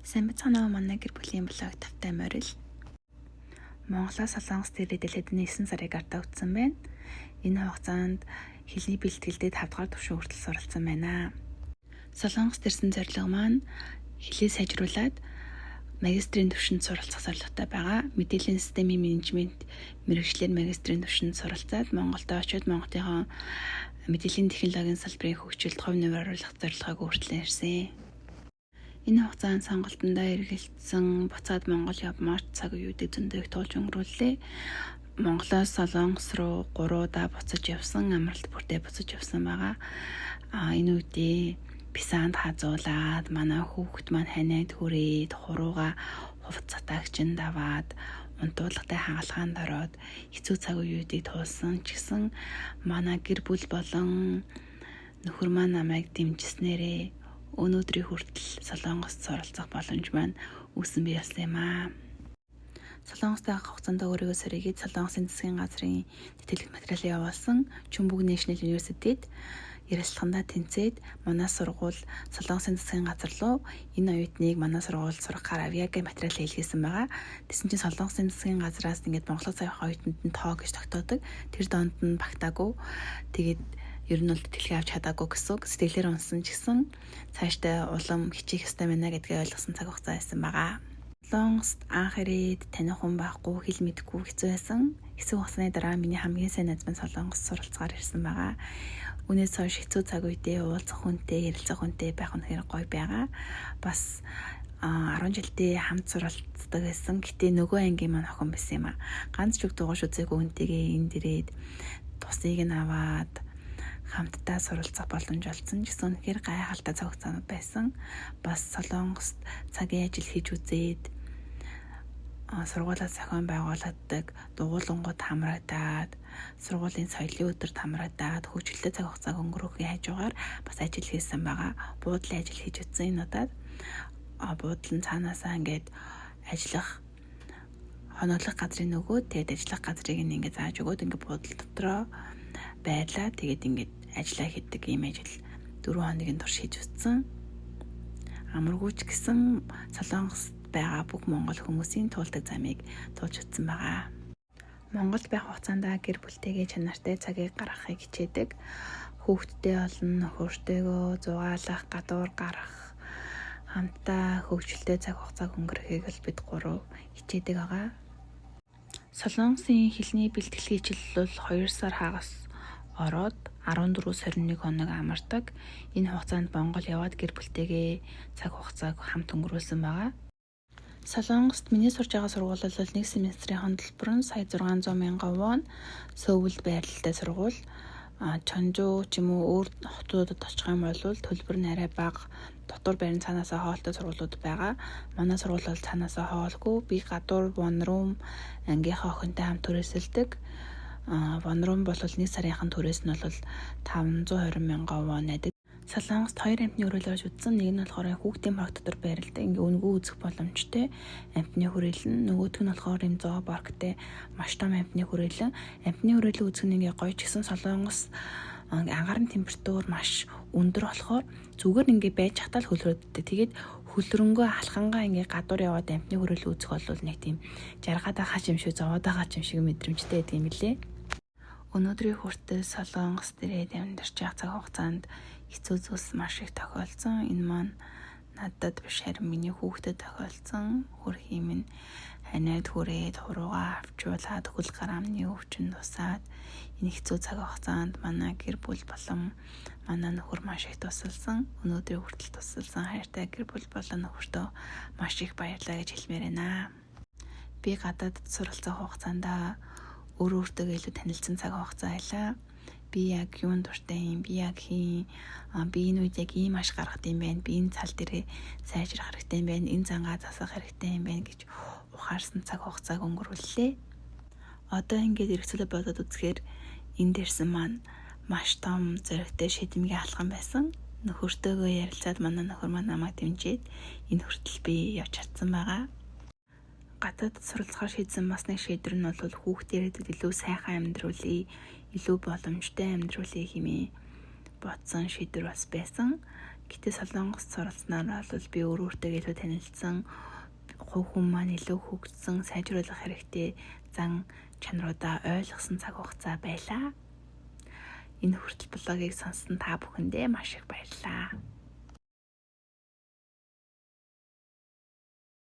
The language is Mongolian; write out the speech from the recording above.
Сайн байцгаана уу, манай гэр бүлийн блог тавтай морил. Монголоос Солонгост ирээд дэлхийд 9 сарыг ардаа үтсэн байна. Энэ хугацаанд хэлний бэлтгэлдээ 5 дугаар түвшин хүртэл суралцсан байна. Солонгост ирсэн зорилго маань хэлээ сайжруулад магистрийн түвшинд суралцах зорилготой байгаа. Мэдээллийн системийн менежмент мэргэжлээр магистрийн түвшинд суралцаад Монголд очиод Монголынхоо мэдээллийн технологийн салбарын хөгжилд хувь нэмэр оруулах зорилгыг хүртэл ирсэн. Энэ хугацаанд сонголтондоо эргэлзсэн, буцаад Монгол явмаар цаг үеүүдийг зөндөө их туулж өнгөрүүллээ. Монголоос Солонгос руу 3 удаа буцаж явсан, амралт бүртээ буцаж явсан байгаа. Энэ үедээ писанд хазуулаад, манай хүүхэд маань ханиад хүрээд, хурууга хувц сатаагчин даваад, унтуулгатай хагалгаанд ороод хэцүү цаг үеүүдийг туулсан ч гэсэн манай гэр бүл болон нөхөр маань намайг дэмжснээрээ өнөөдрийн хүртэл Солонгост суралцах боломж маань үүсэн бий болсон юм аа. Солонгост байх хугацаанд өөрийгөө сэргээгээд Солонгосын засгийн газрын тэтгэлэг материалыг явуулсан Чүмбүг National University-д ярилцлагандаа тэнцээд манай сургууль Солонгосын засгийн газар руу энэ оюутныг манай сургуульд сургахаар авъя гэх материал илгээсэн байгаа. Тэгсэн чинь Солонгосын засгийн газраас ингээд Монголоос авах оюутнанд нь тоо гэж тогтоодог. Тэр донд нь багтаагүй. Тэгээд ер нь бол тэтгэлэг авч чадаагүй гэсэн үг. Сэтгэлээр унсан ч гэсэн цаашдаа улам хичээх ёстой байна гэдгээ ойлгосон цаг хугацаа байсан байгаа. Солонгост анх ирээд таних хүн байхгүй, хэл мэдэхгүй хэцүү байсан. Хэсэг хугацааны дараа миний хамгийн сайн найз маань Солонгост суралцгаар ирсэн байгаа. Үүнээс хойш хэцүү цаг үедээ уулзах хүнтэй, ярилцах хүнтэй байх үнэхээр гоё байгаа. Бас 10 жилдээ хамт суралцдаг байсан. Гэтэ нөгөө ангийн маань охин байсан юм а. Ганц ч үг дугуйш үзээгүй хүнтэйгээ энд ирээд тусыг нь аваад хамтдаа суралцах боломж олдсон ч гэсэн үнэхээр гайхалтай цаг хугацаанууд байсан. Бас Солонгост цагийн ажил хийж үзээд, сургуулиас зохион байгуулагддаг дугуйлангууд хамрагдаад, сургуулийн соёлын өдөрт хамрагдаад хөгжилтэй цаг хугацааг өнгөрөхийн хажуугаар бас ажил хийсэн байгаа. Буудлын ажил хийж үзсэн энэ удаад. Буудлын цаанаасаа ингээд ажиллах хоноглох газрын нөгөө тэгээд ажиллах газрыг ингээд зааж өгөөд ингээд буудлын дотроо байрлаа. Тэгээд ингээд ажиллаа хийдэг ийм ажил 4 хоногийн турш хийж үзсэн. Амаргүй ч гэсэн Солонгост байгаа бүх монгол хүмүүсийн туулдаг замыг туулж үзсэн байгаа. Монголд байх хугацаанд гэр бүлтэйгээ чанартай цагийг гаргахыг хичээдэг. Хүүхэдтэй болон нөхөртэйгөө зугаалах, гадуур гарах, хамтдаа хөгжилтэй цаг хугацааг өнгөрөхийг л бид гурав хичээдэг байгаа. Солонгосын хэлний бэлтгэл хичээл бол 2 сар хагас ороод 14-21 хоног амардаг. Энэ хугацаанд Монгол яваад гэр бүлтэйгээ цаг хугацааг хамт өнгөрүүлсэн байгаа. Солонгост миний сурж байгаа сургууль бол нэг семестрийн төлбөр нь сая 600 мянган вон. Сөүлд байралтай сургууль. Чонжуу ч юм уу өөр хотуудад очих юм бол төлбөр нь арай бага. Дотор байрны цаанаасаа хоолтой сургуулиуд байгаа. Манай сургууль бол цаанаасаа хоолгүй. Би гадуур one room ангийнхаа охинтой хамт түрээсэлдэг. One room бол нэг сарынхын түрээс нь бол 520 мянган вон байдаг. Солонгост хоёр амьтны хүрээлэл орж үзсэн. Нэг нь болохоор хүүхдийн парк дотор байрладаг. Ингээ үнэгүй үзэх боломжтой амьтны хүрээлэн. Нөгөөх нь болохоор юм зоопарктай маш том амьтны хүрээлэн. Амьтны хүрээлэн үзэх нь ингээ гоё ч гэсэн Солонгос ангаарын температур маш өндөр болохоор зүгээр ингээ байж хатаал хөлрөөддөг. Тэгээд хөлрөнгөө алхангаа ингээ гадуур яваад амьтны хүрээлэн үзэх бол нэг тийм жаргаад байгаа юм шиг, зовоод байгаа юм шиг мэдрэмжтэй байдаг юм лээ. Өнөөдрийн хүртэл Солонгос дээрээ амьдарч байгаа цаг хугацаанд хэцүү зүйлс маш их тохиолдсон. Энэ маань надад биш, харин миний хүүхдэд тохиолдсон. Хөрхийн минь ханиад хүрээд, хуруугаа авчуулаад, хөл гараамны өвчин тусаад энэ хэцүү цаг хугацаанд манай гэр бүл болон манай нөхөр маш их тусалсан. Өнөөдрийн хүртэл тусалсан хайртай гэр бүл болон нөхөртөө маш их баярлалаа гэж хэлмээр байна. Би гадаадд суралцах хугацаанд өөр өөртөө илүү танилцсан цаг хугацаа байлаа. Би яг юунд дуртай юм, би яг хийн, би энэ үед яг ийм маш гаргад юм байна, би энэ цал дээрээ сайжрах хэрэгтэй юм байна, энэ зангаа засах хэрэгтэй юм байна гэж ухаарсан цаг хугацааг өнгөрүүллээ. Одоо ингээд эргэцүүлээ бодоод үзэхээр энд ирсэн маань маш том зоригтой шийдэмгий алхам байсан. Нөхөртөөгөө ярилцаад манай нөхөр маань намайг дэмжиж энэ хүртэл би явж чадсан байгаа. Гадаад суралцахаар шийдсэн бас нэг шийдвэр нь бол хүүхдээ ирээдүйд илүү сайхан амьдруулъя, илүү боломжтой амьдруулъя хэмээн бодсон шийдвэр бас байсан. Гэтэ Солонгост суралцсанаар бол би өөр өөртөө илүү танилцсан, хувь хүн маань илүү хөгжсөн, сайжруулах хэрэгтэй зан чанаруудаа ойлгосон цаг хугацаа байлаа. Энэ хүртэл блогийг сонссон та бүхэндээ маш их баярлалаа.